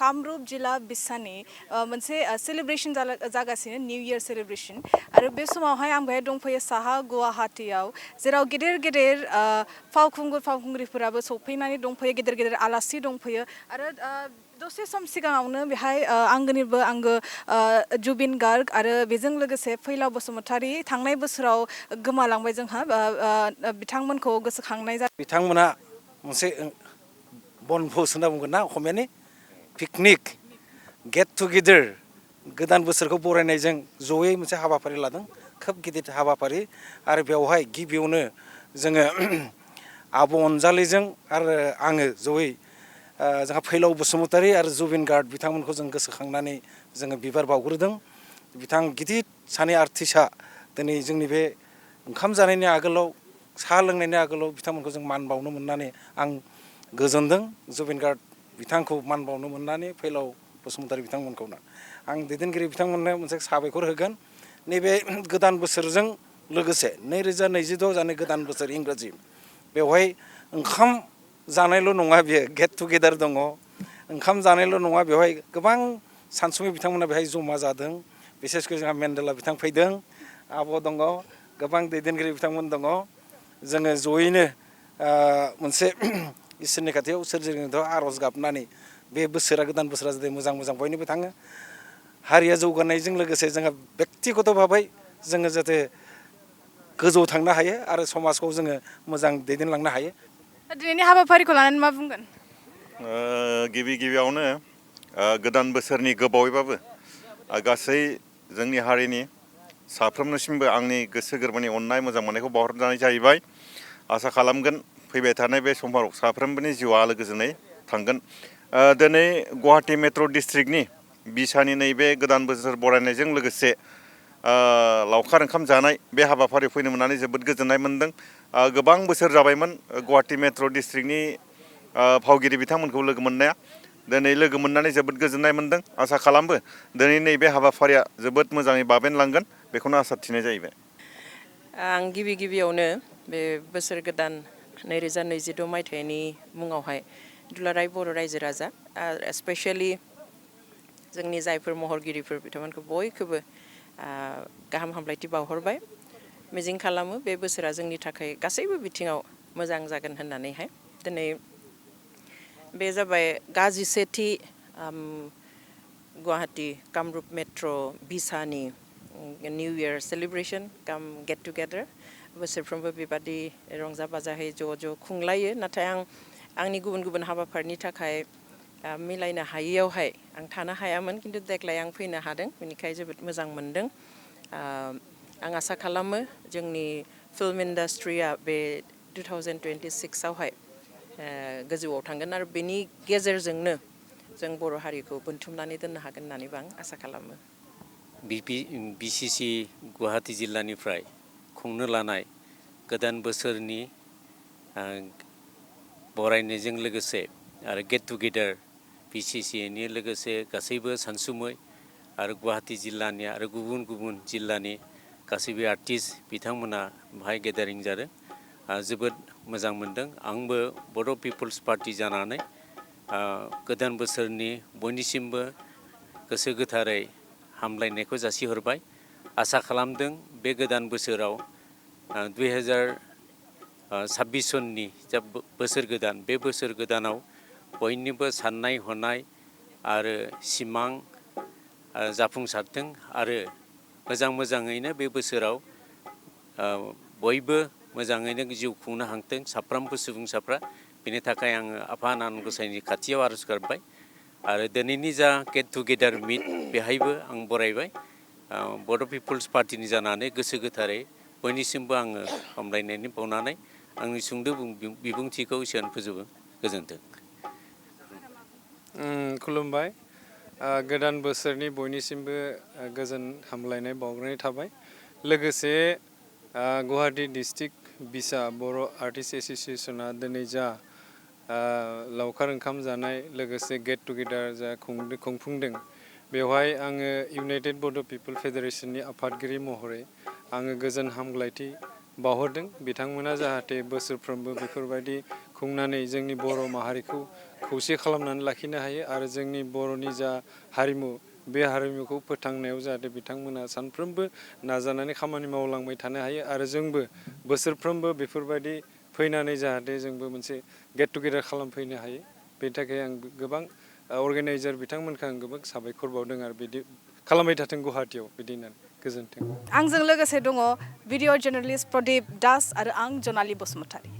कामरूप जिल्ला बिसानि मोनसे सेलिब्रेशन जागासिनो निउ इयार सेलिब्रेशन आरो बे समावहाय आं बेहाय दंफैयो साहा गुवाहाटीयाव जेराव गेदेर गेदेर फावखुंग्रिफोराबो सफैनानै दंफैयो गेदेर गेदेर आलासि दंफैयो आरो दसे सम सिगाङावनो बेहाय आंगोनिबो आंगो जुबिन गार्ग आरो बेजों लोगोसे फैलाव बसुमतारी थांनाय बोसोराव गोमालांबाय जोंहा बिथांमोनखौ गोसोखांनाय जादों बिथांमोना मोनसे बनभोज होनना बुंगोन ना असमियानि पिकनिक गेट टुगेदार गोदान बोसोरखौ बरायनायजों जयै मोनसे हाबाफारि लादों खोब गिदिर हाबाफारि आरो बेवहाय गिबियावनो जोङो आब' अनजालिजों आरो आङो जयै जोंहा फैलाव बसुमतारी आरो जुबिन गार्ग बिथांमोनखौ जों गोसोखांनानै जोङो बिबार बावग्रोदों बिथां गिदिर सानै आर्टिस्टआ दिनै जोंनि बे ओंखाम जानायनि आगोलाव साहा लोंनायनि आगोलाव बिथांमोनखौ जों मान बावनो मोननानै आं गोजोनदों जुबिन गार्ग बिथांखौ मान बावनो मोननानै फैलाव बसुमतारी बिथांमोनखौनो आं दैदेनगिरि बिथांमोननो मोनसे साबायखर होगोन नैबे गोदान बोसोरजों लोगोसे 2022 जानाय गोदान बोसोर इंराजि बेवहाय ओंखाम जानायल' नङा बियो गेट टुगेदार दङ ओंखाम जानायल' नङा बेवहाय गोबां सानसुमै बिथांमोना बेहाय जमा जादों बिसेसकै जोंहा मेन्डेला बिथां फैदों आब' दङ गोबां दैदेनगिरि बिथांमोन दङ जोङो जयैनो मोनसे इसोरनि खाथियाव सोरजिगिरिनि आर'ज गाबनानै बे बोसोरा गोदान बोसोरा जाहाथे मोजां मोजां बयनिबो थाङो हारिया जौगानायजों लोगोसे जोंहा बेक्तिगत भाबै जोङो जाहाथे गोजौ थांनो हायो आरो समाजखौ जोङो मोजां दैदेनलांनो हायो दिनैनि हाबाफारिखौ लानानै मा बुंगोन गिबियावनो गोदान बोसोरनि गोबावैबाबो गासै जोंनि हारिनि साफ्रोमनिसिमबो आंनि गोसो गोरबोनि अननाय मोजां मोननायखौ बावहरनाय जाहैबाय आसा खालामगोन फैबाय थानाय बे समफोराव साफ्रोमबोनि जिउआ आलो गोजोनै थांगोन दिनै गुवाहाटी मेट्र' डिस्ट्रिक्टनि बिसानि नैबे गोदान बोसोर बरायनायजों लोगोसे लावखार ओंखाम जानाय बे हाबाफारियाव फैनो मोननानै जोबोद गोजोननाय मोनदों गोबां बोसोर जाबायमोन गुवाहाटी मेट्र' डिस्ट्रिक्टनि फावगिरि बिथांमोनखौ लोगो मोननाया दिनै लोगो मोननानै जोबोद गोजोननाय मोनदों आसा खालामो दिनै नैबे हाबाफारिया जोबोद मोजाङै बाबेनलांगोन बेखौनो आसा थिनाय जाहैबाय आं गिबियावनो बे बोसोर गोदान 2022 मायथाइनि मुङावहाय दुलाराय बर' रायजो राजा स्पेशली जोंनि जायफोर महरगिरिफोर बिथांमोनखौ बयखौबो गाहाम हामलायथि बावहरबाय मिजिं खालामो बे बोसोरा जोंनि थाखाय गासैबो बिथिङाव मोजां जागोन होननानैहाय दिनै बे जाबाय गाजिसेथि गुवाहाटी कामरुप मेट्र' बिसानि निउ इयार सेलिब्रेशन काम गेट टुगेदार बोसोरफ्रोमबो बेबादि रंजा बाजाहै ज' खुंलायो नाथाय आंनि गुबुन गुबुन हाबाफारिनि थाखाय मिलायनो हायैयावहाय आं थानो हायामोन खिन्थु देग्लाय आं फैनो हादों बेनिखाय जोबोद मोजां मोनदों आं आसा खालामो जोंनि फिल्म इन्डास्ट्रिया बे 2026 आवहाय गोजौआव थांगोन आरो बेनि गेजेरजोंनो जों बर' हारिखौ बोनथुमनानै दोननो हागोन होननानैबो आं आसा खालामो बिसिसि गुवाहाटी जिल्लानिफ्राय खुंनो लानाय गोदान बोसोरनि बरायनायजों लोगोसे आरो गेट टुगेदार बिसिसिनि लोगोसे गासैबो सानसुमै आरो गुवाहाटी जिल्लानि आरो गुबुन गुबुन जिल्लानि गासैबो आर्टिस्ट बिथांमोना बाहाय गेदारिं जादों जोबोद मोजां मोनदों आंबो बड' पिपल्स पार्टी जानानै गोदान बोसोरनि बयनिसिमबो गोसो गोथारै हामलायनायखौ जासिहरबाय आसा खालामदों बे गोदान बोसोराव 2026 सननि जा बोसोर गोदान बे बोसोर गोदानाव बयनिबो साननाय हनाय आरो सिमां जाफुंसारथों आरो मोजाङैनो बे बोसोराव बयबो मोजाङैनो जिउ खुंनो हाथों साफ्रोमबो सुबुंसाफ्रा बेनि थाखाय आङो आफा आनान गसाइनि खाथियाव आर'ज गाबबाय आरो दिनैनि जा गेट टुगेदार मिट बेहायबो आं बरायबाय बड' पिपल्स पार्टीनि जानानै गोसो गोथारै बयनिसिमबो आङो हामलायनायनि बावनानै आंनि सुंद' बिबुंथिखौ एसेयावनो फोजोबो गोजोन्थों खुलुमबाय गोदान बोसोरनि बयनिसिमबो गोजोन हामलायनाय बावग्रोनाय थाबाय लोगोसे गुवाहाटी डिस्ट्रिक्ट बिसा बर' आर्टिस्ट एस'सिएशना दिनै जा लावखार ओंखाम जानाय लोगोसे गेट टुगेदार जा खुंफुंदों बेवहाय आङो इउनाइटेड बड' पिपल फेडारेशननि आफादगिरि महरै आङो गोजोन हामलायथि बावहरदों बिथांमोना जाहाथे बोसोरफ्रोमबो बेफोरबायदि खुंनानै जोंनि बर' माहारिखौ खौसे खालामनानै लाखिनो हायो आरो जोंनि बर'नि जा हारिमु बे हारिमुखौ फोथांनायाव जाहाथे बिथांमोना सानफ्रोमबो नाजानानै खामानि मावलांबाय थानो हायो आरो जोंबो बोसोरफ्रोमबो बेफोरबायदि फैनानै जाहाथे जोंबो मोनसे गेट टुगेदार खालामफैनो हायो बेनि थाखाय आं गोबां अर्गेनाइजार बिथांमोनखौ आं गोबां साबायखर बावदों आरो बिदि खालामबाय थाथों गुवाहाटियाव बिदि होननानै गोजोन्थों। आंजों लोगोसे दङ भिडिअ' जार्नालिस्ट प्रदीप दास आरो आं जनालि बसुमतारी।